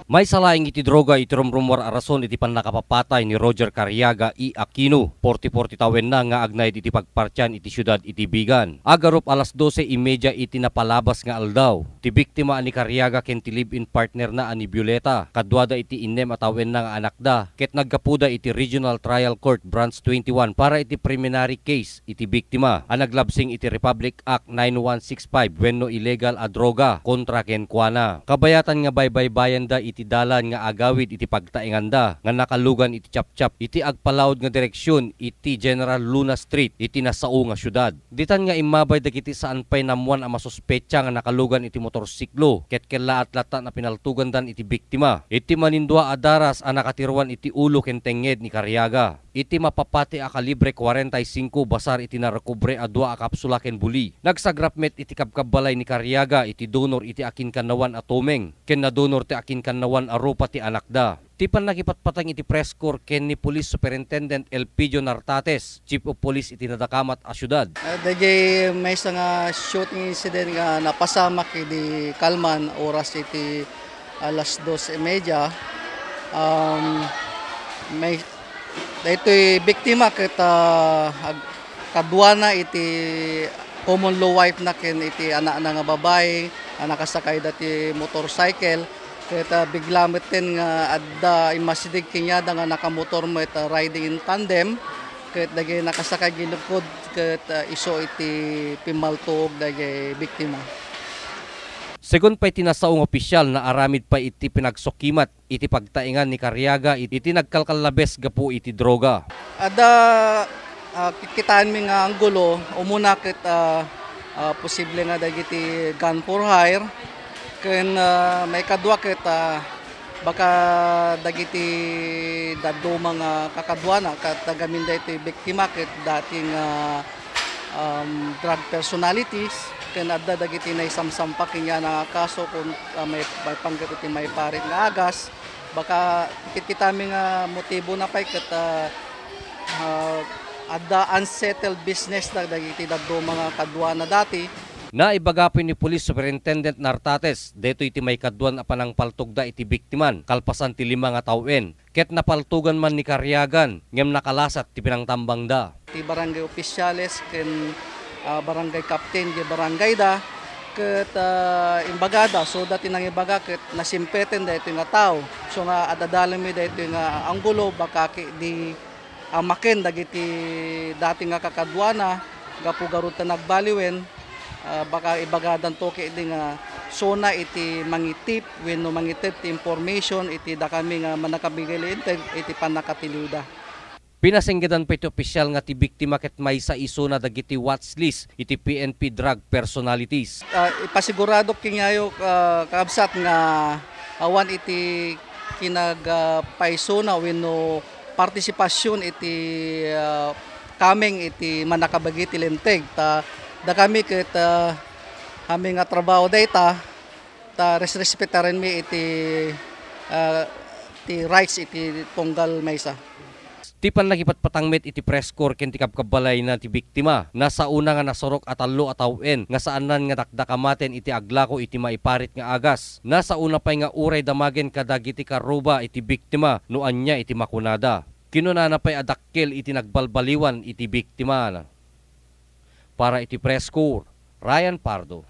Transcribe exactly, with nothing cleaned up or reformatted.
Maysa laeng iti droga iti rumrumuar a rason iti pannakapapatay ni Roger Cariaga E. Aquino, forty-four ti tawenna, nga agnaed iti pagpartian iti siudad iti Vigan. Agarup alas dose y media iti napalabas nga aldaw, ti biktima a ni Cariaga ken ti live-in partnerna a ni Violeta, kaduada iti innem a tawenna nga anakda, ket naggapuda iti Regional Trial Court Branch twenty-one para iti preliminary case iti biktima a naglabsing iti Republic Act nine one six five wenno illegal a droga kontra kenkuana. Kabayatan nga baybaybayanda iti dalan nga agawid iti pagtaenganda nga nakalugan iti chapchap iti agpalaud nga direksion iti General Luna Street iti nasao nga siudad. Ditan nga immabay dagiti saan pay nammuan a masuspetsa nga nakalugan iti motorsiklo ket kellaat latta a pinaltugandan iti biktima iti manindua a daras a nakatiruan iti ulo ken tengnged ni Cariaga. Iti mapapati a kalibre kwarenta y singko basar iti narekobre a dua a kapsula ken buli. Nagsagrap met iti kabkabbalay ni Cariaga iti donor iti akinkannawan a tumeng ken nadonor ti akinkannawan a rupa ti anakda. Ti pannakipatpateng iti press corps ken ni Police Superintendent Elpidio Nartates, Chief of Police iti nadakamat a siudad. Ah, daydiay maysa nga shooting incident nga napasamak idi kalman oras iti alas dos y media. Um, may, daytoy biktima ket, ah, ag-, kaduana iti common law wife na ken iti anakna nga babai a nakasakayda ti motorcycle. Ket, ah, bigla metten nga adda immasideg kaniada nga nakamotor met, ah, riding in tandem. Ket dagiti nakasakay ginukod ket, ah, isu iti pimmaltuog dagiti biktima. Segun pay ti nasao nga opisyal, naaramid pay iti pinagsukimat iti pagtaengan ni Cariaga it-, iti nagkalkallabes gapu iti droga. Adda, ah, kitkitaenmi nga anggulo, umuna ket, ah, ah, posible nga dagiti gun for hire, ken, ah, maikadua ket, ah, baka dagiti dadduma nga kakaduana, ket gamin daytoy biktima ket dati nga, um, drug personalities, ken adda dagiti naisamsampa kaniana nga kaso kun, ah, may, maipanggep iti maiparit nga agas. Baka kitkitami nga motibona pay ket, ah, ah, adda unsettled business da-, dagiti dadduma nga kaduana dati. Naibaga pay ni Police Superintendent Nartates, daytoy ti maikaduan a panangpaltogda iti biktiman kalpasan ti lima nga tawen, ket napaltogan man ni Cariaga ngem nakalasat ti pinangtambangda. Ti barangay opisyales ken, ah, barangay captain ti barangayda ket, ah, imbagada, so, dati nangibaga ket nasimpeten daytoy nga tao. So nga ad-adalanmi daytoy nga anggulo, baka ket di, ah, maken dagiti dati nga kakaduana gapu garud ta nagbaliwen, ah, baka ibagadanto ket di nga sona iti mangitip wenno mangited ti information iti dakami nga mannakabigay linteg iti pannakatiliwda. Pinasenggedan pay ti opisyal nga ti biktima ket maysa isuna dagiti watch list iti P N P drug personalities. Ah, ipasigurado kaniayo, ah, kakabsat nga awan iti kinag-, ah, paisuna wenno partisipasion iti, ah, kameng iti mannakabagi ti linteg. Ta dakami ket, ah, amin nga trabaho dayta, ta resrespetarenmi iti, ah, ti rights iti tunggal maysa. Ti pannakipatpatang met iti press corps ken ti kabkabbalayna ti biktima, nasaona nga nasurok a tallo a tawen nga saanan nga dakdakamaten iti aglako iti maiparit nga agas. Nasaona pay nga uray damagen kadagiti karuba iti biktima no ania iti makunada. Kinunana pay a dakkel iti nagbalbaliwan iti biktima. Para iti press corps, Ryan Pardo.